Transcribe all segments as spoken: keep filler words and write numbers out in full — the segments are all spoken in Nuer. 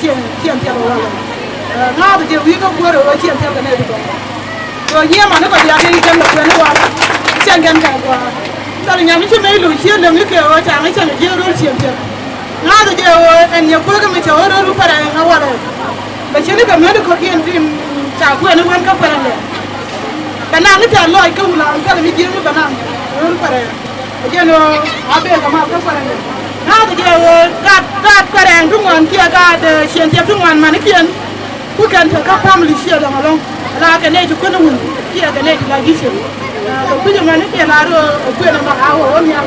Ciɛn thiap ɛ walɛ. Ɛ, ŋa̱a̱th jɛ wi̱i̱ kä kuäär ɛ ɣöö ciɛn thiap kɛ nɛy ti gɔaa. Ɣöö nyiee man ni kɔ diaal yɛ i̱ kɛn lɛ kuɛn i̱ wal. Ciɛn kɛn kɛ gɔaa. Thilɛ nyam i̱ ci mec lo̱c cië läŋ i̱ kɛ ɣöö ca ŋäc cäŋ ɛ jiäk ro̱l ciɛn thiap. Ŋa̱a̱th jɛ ɣöö ɛn yɛ kuäär kɛ mi cɛ ɣöö röl i̱ pärɛ ŋa walɛ. Bɛ ciɛn i̱ kɛ män i̱ kɔ̱kiɛn tin ca kuɛn i̱ wän kä pärɛ lɛ. Bɛ naŋ i̱ tɛ̈th lɔɔc kä wulaŋ thilɛ mi jiäk i̱ bɛ naŋ röl pärɛ. Jɛn ɣöö a bek kɛ mal kä kuarɛn. Ŋa̱th jɛ ɣöö gaat, gaat kuarɛn ti ŋuan kiɛ gaat, eh, ciɛn tiɛp ti ŋuan manikiɛn. Ku kɛn te kä family ciɛ dɔ̱ŋ ɛlɔ̱ŋ. La kɛ nɛy ti kuän wun kiɛ kɛ nɛy ti la ji̱ ciɛ. Eh, kɛ kui̱c ɛmɛn ikiɛ la rɔ, eh, kuën ɛmɛ a ɣöö ɣän nhial.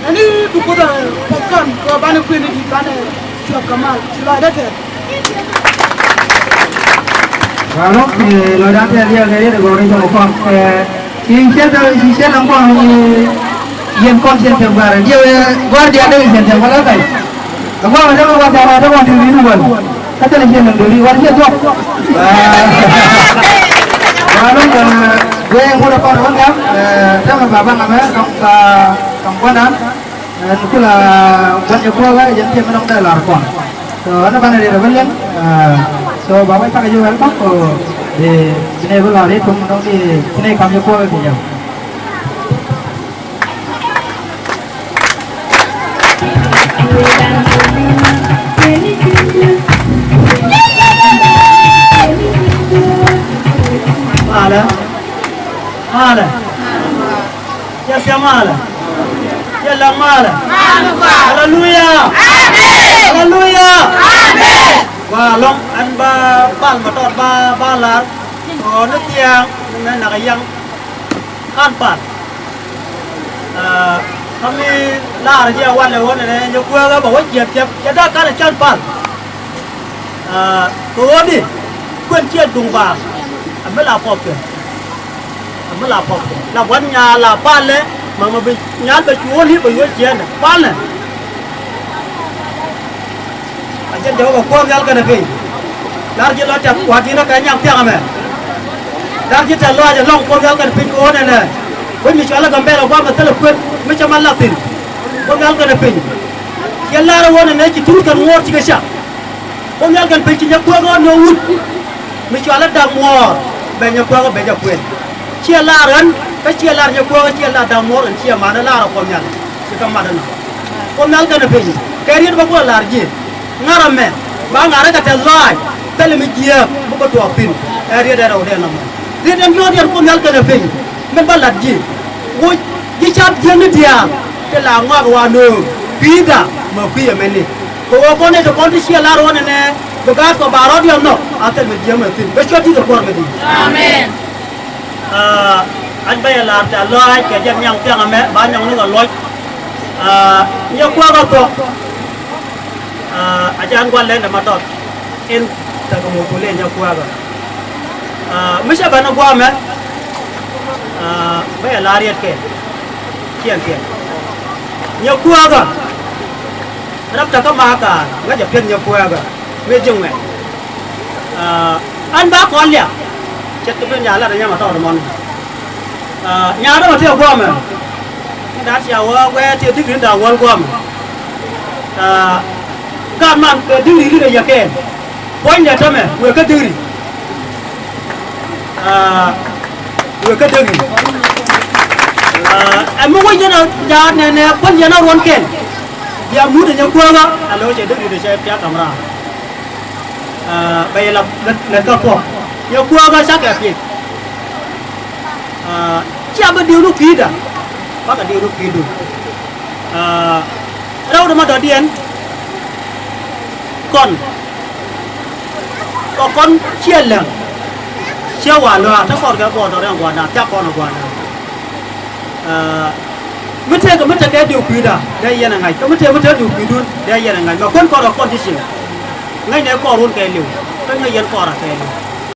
Ɛn i̱ bi Kuoth, eh, puɔth kɔn kɛ ɣöö banɛ kuën i̱ di̱t banɛ cuɔp kɛ mal. Ci lɔcdä tɛth. Wa lɔk, eh, lɔcdan tɛth yɛ kɛ yet ɛ gɔ̱r i̱ jɔk ɛ kɔn. Eh, Ci cɛn tɛ, ci cɛn tɛ ŋuan, ci yɛn kɔn cɛn tɛ gua̱a̱r. Diɛ wee gua̱a̱r diaal dee cɛn tɛ wala kay. Ɛ gua̱a̱r dee wee gua̱a̱r diaal dee wee diaal dee wee. Kä tɛn cɛn tɛ doli wala cɛn tɔk. Wa lɔŋ, wee ŋut ɛ kɔn wä ŋa̱m, tɛmɛ baba ŋa̱mɛ kɔn ka kɔn gua̱a̱r dan. Ɛn kula gua̱n jɛ kuɔkä jɛn tiɛm mi dɔ̱ŋ dee lar kɔn. So ɛn banɛ riɛt ɛ bä liɛŋ. So ba wec pakä ji̱ wɛl kɔn ko bi bi nɛ bi lar i̱ tum dɔ̱ŋ di bi nɛ kam jɛ kuɔkä kɛ jɛ. Malɛ. Malɛ. Cɛ piɛm malɛ. Cɛ laŋ malɛ. Haleluya. Haleluya. Wa lɔŋ ɛn ba bal ma tɔt ba ba lar. Ɔ ni thiaŋ ni mɛ nak yaŋ. Kan pal. Aa, kä mi lar jiɛ walɛ wä nɛnɛ nyɛ kuäkä bɛ wä jiɛp jiɛp cɛ dak kan can pal. Aa, kɛ ɣöö di kuën ciɛ duŋ baaŋ. Ɛ mi la pɔp kɛ. Ɛ mi la pɔp kɛ. La buat nyaal la palɛ. Mama bi nyaal bɛ cu ɣöö ni bɛ yuɔc ciɛɛndɛ. Palɛ. A jɛn Jehova Kuɔth Nhial kɛnɛ piny. Lar ji̱ lɔ tɛk kua̱r ji̱n rɔ kɛ nyaŋ thiaŋ ɛmɛ. Lar ji̱ tɛk lɔaac ɛlɔ̱ŋ Kuɔth Nhial kɛnɛ piny kɛ ɣöö nɛnɛ. Wec mi cɔal ɛ Gambɛla gua̱a̱th mɛ thilɛ kuën mi cä ma lath thi̱n. Kuɔth Nhial kɛnɛ piny. Ciɛ lar ɛ ɣöö nɛnɛ ci tuut kɛn ŋuɔ̱ɔ̱r cikɛ cak. Kuoth Nhial kɛn pec ci nyɛ kuäk ɣän ni wut. Mi cɔal i̱ da̱ŋ muɔɔr bɛ nyɛ kuäk ɣä bɛ jɛ kuën. Ciɛ lar ɣän kä ciɛ lar nyɛ kuäk ɣä ciɛ lar da̱ŋ muɔɔr ɣän ciɛ man i̱ lar ɛ Kuoth Nhial. Ci kä mat ɛnɔ. Kuoth Nhial kɛn ɛ pec kɛ riet bä kuɔ lar ji̱. Ŋa̱r ɛmɛ ba ŋa̱r i̱ kɛ tɛth lɔaac thilɛ mi jiääk mi kɛ tuɔɔk thi̱n. Ɛ riet ɛ rɛwdɛ nɔmɔ. Riet ɛn diɔ̱ɔ̱k diɛn Kuoth Nhial kɛn ɛ pec. Min bä la̱t ji̱ woc ji̱ ca̱p jiäkni diaal ti la ŋɔak wa nööŋ kui̱da mɛ kui̱ ɛmɛni. Kɛ ɣöö kɔn nɛy ti kɔn ti ciɛ lar ɣɔn ɛnɛ bi gaat kɔ ba rɔ̱diɛn nhɔk a thil mi jiäk mɛ thi̱n bɛ cuɔt ji̱ kɛ kuɔr kɛ di̱i̱t. Amen. Aa, an bä yɛ lar ca lɔaac kɛ jɛn nyaŋ thiaŋ ɛmɛ ba nyaŋ ni kɛ luɔc. Aa, nyɛ kuäk ɛ thuɔ̱k. Aa, a can gua̱n lɛn dɛ ma tɔt in tekɛ mɔ kulɛ nyɛ kuäk ɛ. Aa, mi cɛ ben ɛ gua̱a̱mɛ. Aa, bä yɛ la̱r yɛt kɛ ciɛn kiɛn nyɛ kuäkä. Rap takä makä ŋäcɛ piɛth nyɛ kuäkä mi ji̱ ŋuɛn. Aa, an ba kɔn liak ce̱tkɛ ben ya lat ɛ nyam a tɔɔt mɔn. Aa, nyaat ɛmɔ tëë guɔ̱ɔ̱mɛ. Ni da̱a̱t cia wä wee tëë digri ni da̱a̱ wäl guɔ̱ɔ̱mɛ. Aa, gat man kɛ digri ri rɛ yɛ kɛɛl. Puɔ̱nydɛ tämɛ wëë kä deri. Aa, wëë kä deri. Aa, ɛmɛ wec yɛn a jaat nɛnɛ puɔ̱ny yɛn a ruɔ̱n kɛn. Bia mut ɛ nyɛ kuäkä a lo̱c ɛ deri dee cɛ piak ka̱m raar. Aa, bɛ yɛ la lät kä puɔ̱k nyɛ kuäkä cakɛ piɛth. Aa, cia bä diwdu kui̱da. Bakɛ diwdu kui̱du. Aa, rɛw dämä dɔ̱diɛn kɔn. Kɔ kɔn ciɛ läŋ. Ciɛ wa lɔaa te kɔr kɛ buɔɔt dɔ̱diɛn gua̱a̱r da̱a̱ thiak kɔn ɛ gua̱a̱r da̱a̱. Aa, mi tëëkɛ mi tekɛ diw kui̱da dee yɛn ɛ ŋa̱c kä mi tëëkɛ mi tekɛ diw kui̱dun dee yɛn ɛ ŋa̱c mɛ kuän kɔr ɛ kɔn ci cieŋ. Ŋäcnɛ kɔr wun kɛ liw kä ŋäc yɛn kɔr ɛ kɛ liw.